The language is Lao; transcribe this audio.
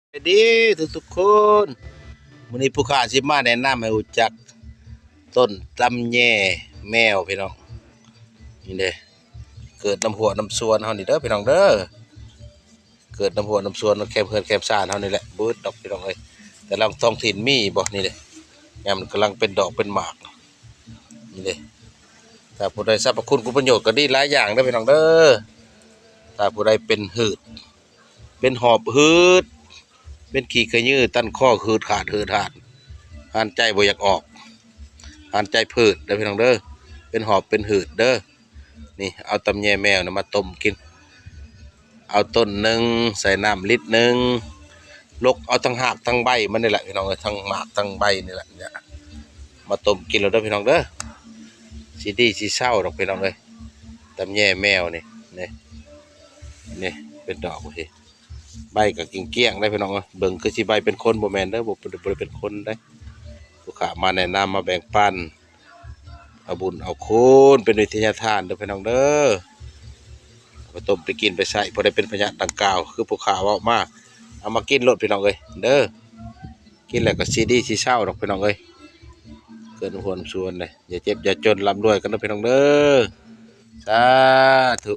ສະບາຍດີທຸກໆຄົນ. ມື້ນີ້ຜູ້ຂ້າຊິມາແນະນຳໃຫ້ຮູ້ຈັກຕົ້ນຕຳແຍແມວພີ່ນ້ອງ. ນີ້ເດ້ ເກີດນຳຮົ້ວນຳສວນເຮົານີ້ເດີພີ່ນ້ອງເດີ. ເກີດນຳຮົ້ວນຳສວນ ນຳແຄມເຮືອນແຄມຊານເຮົານີ້ແຫຼະ. ບໍ່ອຶດດອກພີ່ນ້ອງເອີຍ. ແຕ່ລາງທ້ອງຖິ່ນມີບໍ່? ນີ້ເດ້ ຍາມມັນກຳລັງເປັນດອກເປັນໝາກ. ນີ້ເດ້ ຖ້າຜູ້ໃດ ສັບພະຄຸນຄຸນປະໂຫຍດກໍດີຫຼາຍຢ່າງເດີພີ່ນ້ອງເດີ. ຖ້າຜູ້ໃດເປັນຫືດ ເປັນຫອບຫືດ ເປັນຂີ້ຂະຫຍື ຕັນຄໍ ຫືດຫາດ ຫືດຫາດ ຫານໃຈບໍ່ຢາກອອກ ຫານໃຈຜືດເດີພີ່ນ້ອງເດີ. ເປັນຫອບເປັນຫືດເດີ. ນີ້ ເອົາຕຳແຍແມວນີ້ມາຕົ້ມກິນ. ເອົາຕົ້ນໜຶ່ງ ໃສ່ນ້ຳລິດໜຶ່ງ ຫຼົກເອົາທັງຮາກທັງໃບມັນນີ້ແຫຼະພີ່ນ້ອງເອີຍ ທັງໝາກທັງໃບນີ້ແຫຼະ ມາຕົ້ມກິນໂລດເດີພີ່ນ້ອງເດີ. ຊິດີຊິເຊົາດອກພີ່ນ້ອງເອີຍ. ຕຳແຍແມວນີ້ ນີ້ ນີ້ເປັນດອກຊີ້ ໃບກໍກ້ຽງໆເດ້ພີ່ນ້ອງເອີຍ. ເບິ່ງຄືຊິໃບເປັນຄົນ ບໍ່ແມ່ນເດີ ບໍ່ ບໍ່ໄດ້ເປັນຄົນເດ້. ຜູ້ຂ້າມາແນະນຳ ມາແບ່ງປັນ ເອົາບຸນເອົາຄຸນ ເປັນວິທະຍາທານເດີພີ່ນ້ອງເດີ. ເອົາໄປຕົ້ມໄປກິນໄປໃຊ້ ຜູ້ໃດເປັນພະຍາດດັ່ງກ່າວ ຄືຜູ້ຂ້າເວົ້າມາ ເອົາມາກິນໂລດພີ່ນ້ອງເອີຍເດີ. ກິນແລ້ວກໍຊິດີຊິເຊົາດອກພີ່ນ້ອງເອີຍ. ເກີດຫົວນຳສວນເດ້ ຢ່າເຈັບຢ່າຈົນ ລ່ຳລວຍກັນເດີພີ່ນ້ອງເດີ. ສາທຸ.